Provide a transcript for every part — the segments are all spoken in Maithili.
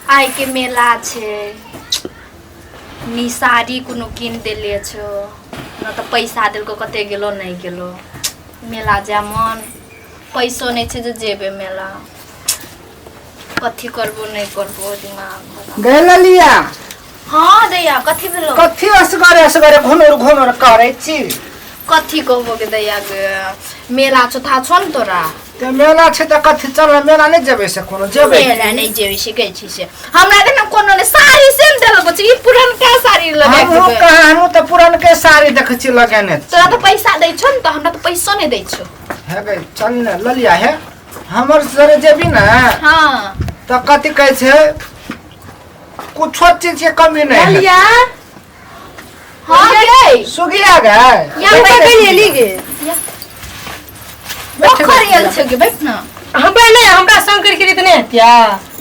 आइ के मेला छै नी साड़ी कोनो कीन देले छौ न तऽ पैसा देलको कते गेलो नहि गेलो मेला जाय मन पैसो नहि छै जे जेबै मेला कथी करबो नहि करबो दिमाग खराब। गए ललिया। हाँ दैया, कथी भेलो? कथी असगरे असगरे घुनुर घुनुर करै छी? कथी कहबो के दैया गे, मेला छौ, थाह छौ ने तोरा? तऽ मेला छै तऽ कथी, चल ने, मेला नहि जेबै से कोनो जेबै? मेला नहि जेबै से कहै छी से हमरा के ने कोनो ने साड़ी से ने देलको छै, ई पुरनका साड़ी लगा के हमहूँ जेबै। कहाँ, हमहूँ तऽ पुरनके साड़ी देखै छी लगेने। तोरा तऽ पैसा दै छौ ने, तऽ हमरा तऽ पैसो नहि दै छौ। हे गई, चल ने ललिया, हे हमर सरे जेबी ने तऽ कथी कहै छै, कुछो चीज के कमी नहीं है। लिया। हाँ गे। सुगिया गए। या। पैसा बैठ। के लिए ली गे। पोखर गेल छौ गे, बैठ ना। हमरा नहीं, हमरा संग करके इतने हत्या।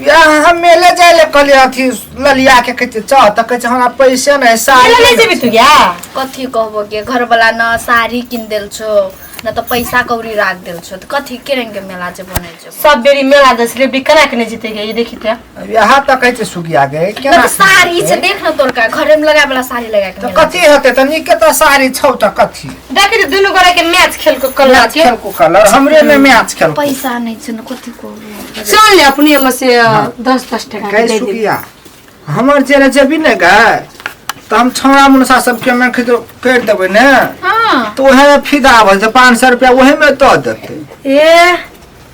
या हम मेले जाय ले कहलियै अथी ललिया के, कहै छै चल, तऽ कहै छै हमरा पैसे नहीं, साड़ी। मेला नहीं जेबी तू गया? कथी कहबो गे, घरवाला न साड़ी किन देल छौ न तऽ पैसा कौड़ी राख देल छौ, तऽ कथी के रंग के मेला जे बनै छौ? सब बेरी मेला दस रे केना के नहीं जीते गे, ये देखी ते। यहाँ तऽ कहै छै सुगिया गे केना। न तऽ साड़ी छै, देख न तोरका घरे में लगाए वाला साड़ी लगा के तऽ मेला। कथी हेतै? तऽ नीके तऽ साड़ी छौ, तऽ कथी? देखे ते दुनू गोरा के मैच खेल को कलर मैच के। खेल को कलर, हमरे ने मैच खेल को। पैसा नहीं छै न, कथी कहबो? चल ले, अपने में से 10 10 टका के गई दे दे। सुगिया, हमर जे जेबी ने गए तऽ हम छौड़ा मुनसा सबके में करि देबै ने। तऽ उएह में फिदा भऽ जेतै, 500 रुपया उहे में दऽ देतै। ए।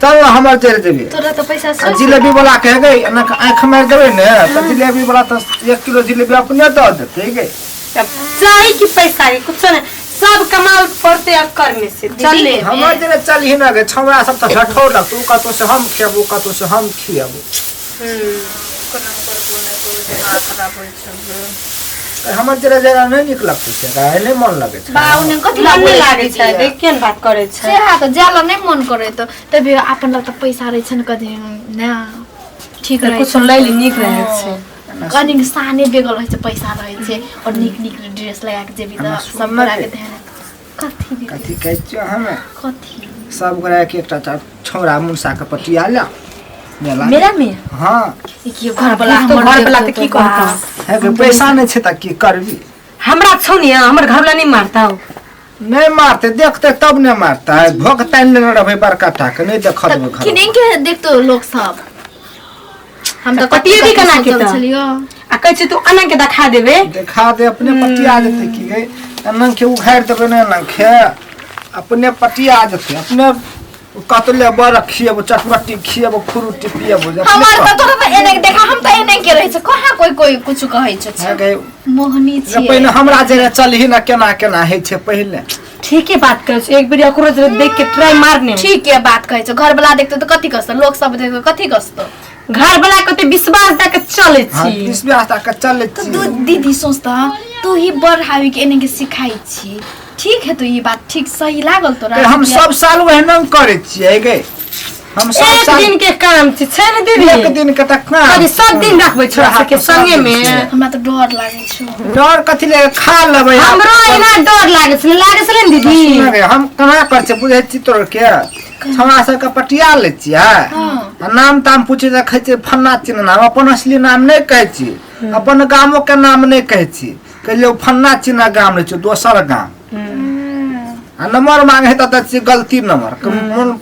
चल ने हमर चलि जेबी। तोरा तऽ पैसा आ छौ। जिलेबी वाला के गई, एना के आँखि मारि देबै ने तऽ जिलेबी वाला तऽ 1 किलो जिलेबी अपने दऽ देतै गई। तब चाही कि पैसा के कुछ नहीं, सब कमाल पड़ते अक्कर में से, चल ले। हमर जेना चलही ने गे, छौड़ा सब तऽ झठौलक, तू कतौ से हम खियाबू, कतौ से हम खियाबू। कोना करबो नहि करबो, दिमाग खराब होइ छै गे। हमर जेना जेना नहि नीक लगतै से गै, नहि मन लगै छै। बाउ ने कथी मन नहि बोलै लागै छै। दीदी? देख केहन बात करै छै। सेहा तऽ जाय नहि मन करे, तऽ तभी अपन लग तऽ पैसा रहै छै ने, कथी ने ठीक तऽ रहै कुछो छै। लै ली, नीक रहै छै। कनिक साने बेगल रहै छै, पैसा रहै छै और नीक नीक ड्रेस लगा के जेबी तऽ हमरा सब सुन गोरा के गे। ध्यान कथी दीदी? कथी कहै छियौ हमे? कथी? सब गोरा के एकटा टा छौड़ा मुनसा के पटिया ले मेला। मेला में? हाँ। ई की घर वाला तो हमर घर वाला देखतौ तऽ की तऽ कहतौ? बा। हे गे, पैसा नहि छै तऽ की करबी? हमरा छौ ने, हमर घर वाला नहीं मारता। नहि मारते, देखते तब नहि मारते। भोग तानि लेने रहबै बड़का टा के, नहि देखऽ देबै तऽ घर। किने के देखतो लोक सब, हम तऽ कथी पटियेबी कथी केना के सोचल तऽ? छलियौ। आ कहै छै तू अना के देखा देबे। देखा दे, अपने पटिया जेतै की गे? एना के उघारि देबै ने, एना के अपने पटिया जेतै, अपने कतौ ले बड़ खिएबो, चटपटी खिएबो, फ्रूटी पिएबो जे अपने हमर तऽ कहतै। तोरा तऽ एने देखा, हम तऽ एने के रहै छै, कहाँ कोई कोई कुछ कहै छै? हे गे, मोहनी ने छियै। पहिने हमरा जे चलही ने, केना केना होइ छै पहिले। ठीके बात करै छै, एक बेर ओकरो जरे देख के ट्राई मारने। ठीक है बात कहै छै, घर वाला देखतो तऽ कथी कसतो, लोक सब देखतो कथी कसतो? घर वाला के ओते विश्वास दऽ के चलै छी। 20 बियाह तक चलै तऽ छी। तू दीदी सोचता, तू ही बड़ हावी के एने के सिखाई छी, ठीक है? तो ई बात ठीक सही लागल तोरा? हम सब साल ओहिना करै छियै गे, हम सब एक साल। दिन के काम छै, छै ने दीदी? एक दिन के तऽ काम। कथी सब दिन रखबै छोरा सबके संगे में? हमरा तऽ डर लागै छौ। डर कथी ले? खा लेबै। हमरो एना डर लागै छलै, लागै छलै ने दीदी? सुन गे, हम केना करै छियै बुझै छी तोर के? छौड़ा सबके पटिया लै छियै आ नाम ताम पूछे तऽ कहै छियै फन्ना चिन्ना नाम, अपन असली नाम नहि कहै छी, अपन गामो के नाम नहि कहै छी। कहलियै फन्ना चिन्ना गाम रहै छै, दोसर गाम। आ नंबर मांगे है तऽ छियै गलती नंबर,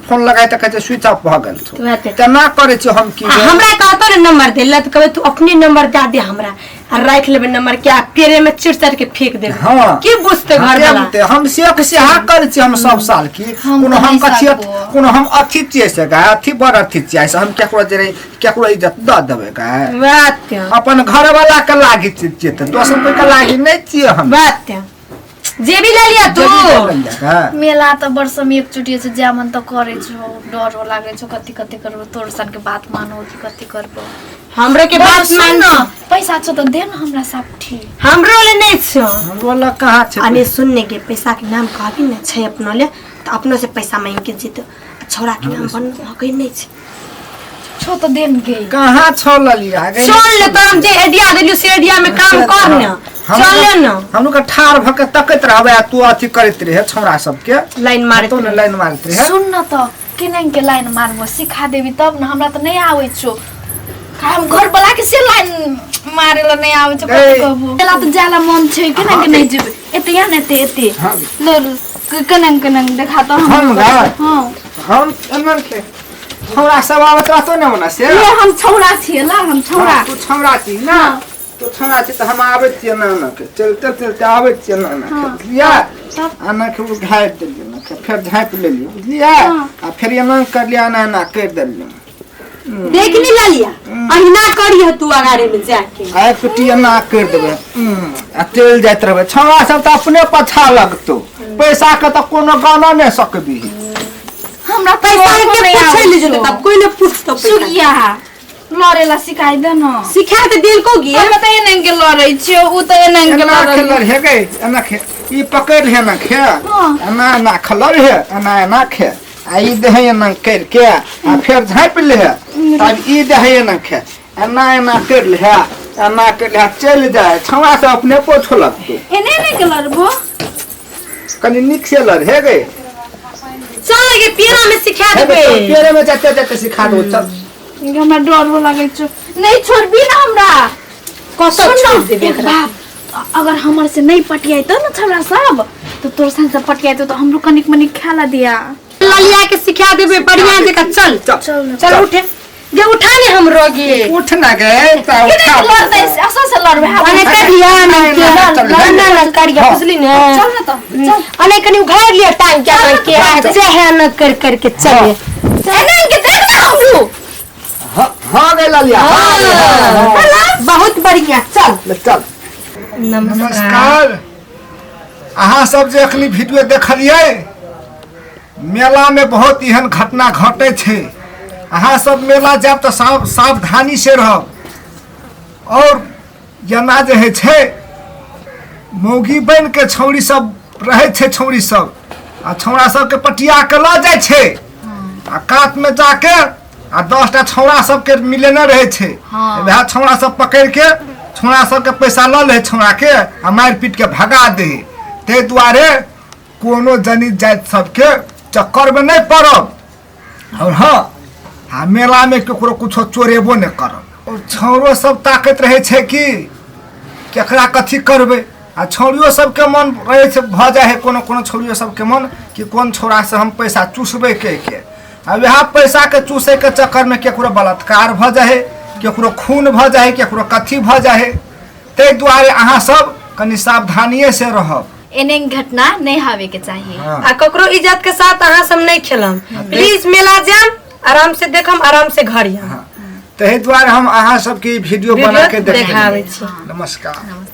फोन लगाइ तऽ कहै छै स्विच ऑफ भऽ गेल छौ। वएह तऽ। तेना करै छियै हम की। आ हमरा कहतो ने नंबर दे ला, तऽ कहबै तू अपने नंबर दए दे हमरा, आ राखि लेबै नंबर के, आ पेरे में चिर चार के फेंक देबै। की बुझतै घर के वाला? बुझतै? हम से सेहा करै छियै हम सब साल की। हम कोनो तऽ हम नहि कथी सकबो। कोनो हम अथी छियै से गा, अथी बड़ अथी छियै से हम केकरो जे रही केकरो इज्जत दऽ देबै गा? बात ते। अपन घर वाला के लागी छियै तऽ दोसर कोई के लागी नहि छियै हम। बात ते, जेबी ले लिया तू। जेबी लऽ लिअ गा। मेला तऽ बड़ समय एकचोटि छै, जाय मन तऽ करै छौ, डरो लागै छौ, कथी कथी करबो, तोर सन के बात मानो कि कथी करबो? हमरो के बात सुन मान न, पैसा छौ तऽ दे न हमरा सापठी। हमरो ले नहीं छौ। हमरो लग कहाँ छै? अने सुनने के पैसा के नाम कहबी ने छै अपनो ले, तऽ अपनो से पैसा मांग के जीत, छोरा के नाम बन हकै नहीं छै। छौ तऽ दे न गे। कहाँ छौ ललिया गे? चल ले, तोरा हम जे आइडिया देलियो से आइडिया में काम कर ने, चल ले न। हमरो के ठाढ़ भऽ के तकैत रहबै आ तू अथी करैत रहे छौड़ा सबके। लाइन मारैत तो ने रहे। लाइन मारैत रहे। सुन न, तऽ केना के लाइन मारबो सिखा देबी तब ने, हमरा तऽ नहि आबै छौ। हम घर वाला के से लाइन मारे ला नहीं आवे छै ए। कथी कहबो एला तऽ जाला मन छै केना के नहीं जेबै एते या ने एते एते हाँ। लो केना केना देखा तो हम गा? हां हम एना के हमरा सब आबत रहतो ने ओना से ये हम छौड़ा छियै ला हम छौड़ा हाँ, तू छौड़ा छी ना तू छौड़ा छी तऽ हम आबै छियै ना ना के चलते चलते आबै छियै ना ना के बुझलियै तब एना के उघारि देलियै ना के फेर झाँपि लेलियै बुझलियै हाँ। आ फेर एना करलियै एना एना करि देलियै देख ली ललिया अहिना करिह तू अगाड़े में जाके आ एक कुटी एना करि देबै आ चलि जाइत रहबै छौड़ा सब तऽ अपने पछा लगतौ पैसा के तऽ कोनो गाना नहि सकबी हमरा पैसा पैसा के नहीं पूछे आबै ले छौ। जेतै तब कोई ने पूछतो पैसा सुगिया लड़े ला सिखाई दे न सिखा तऽ देलको गे हम तऽ एना के लड़ै छियै उ तऽ एना के एना लड़ै खेलर हे गे एना खे ई पकड़ ले एना खे हाँ। एना एना खलर हे एना एना खे आ ई देहे एना कर के आ फेर झाँपि ले तब ई देहे एना खे एना एना कर ले एना कर ले चलि जाए छौड़ा सब अपने पोछो लगतौ एने एने के लड़बो कनि नीक से लड़ हे गे चल लगे पेड़ा में सिखा हे गे, देबे चल, पेड़े में जाते जाते सिखा दो चल हमरा डर हो लागै छौ नहीं छोड़बी ना हमरा कसम सुन छोड़ न, देबे एक एकरा बात अगर हमर से नहीं पटियाइतो न छौड़ा सब तो तोर संग से पटियाइतो तो हमरो कनिक मनिक खाला दिया ललिया के सिखा देबे बढ़िया जगह चल चल चल उठे गे उठा ले हम रोगे उठ ना गे त उठा लड़ते असल से लड़बे अने कर लिया ना के चल, ना ना ना करिया हाँ। बुझली ने चल ना तो चल अने कनी उघाड़ लिया टांग के चल, के चल। चाहे न कर कर के चले एने के देख ना हमरो हाँ हाँ गे ललिया हाँ गे, हाँ, हाँ। बहुत बढ़िया चल ले, चल नमस्कार अहाँ सब जे अखनी वीडियो देखलियै मेलामे बहुत एहन घटना घटै छै अहाँ सब मेला जायब तऽ सावधानी से रहब आओर जेना जे होइ छै मौगी बनि के छौड़ी सब रहै छै छौड़ी सब आ छौड़ा सबके पटिया के लऽ जाइ छै आ कातमे जाके आ 10 टा छौड़ा सबके मिलेने रहै छै वएह छौड़ा सब पकड़ि के छौड़ा सबके पैसा लऽ लै छौड़ा के आ मारि पीट के भगा दे ताहि दुआरे कोनो जनी जाति सबके चक्करमे नहि पड़ब और हाँ आ मेलामे ककरो कुछो चोरेबो नहि करब और छौड़ो सब ताकैत रहै छै कि केकरा कथी करबै आ छौड़ियो सबके मन रहै छै भऽ जाइ है कोनो कोनो छौड़ियो सबके मन कि कोन छौड़ासँ हम पैसा चूसबै कहिके आ वएह पैसाके चूसैके चक्करमे केकरो बलात्कार भऽ जाइ है केकरो खून भऽ जाइ है केकरो कथी भऽ जाइ है ताहि दुआरे अहाँ सब कनि सावधानिए से रहब एने घटना नहीं हावे के चाहिए हाँ। आ ककरो इज्जत के साथ अहाँ सब नहीं खेलम प्लीज मेला जाम आराम से देखम आराम से घर आम ताहि दुआरे हम अहाँ सबके ई वीडियो बना के वीडियो देखाबै छी नमस्कार।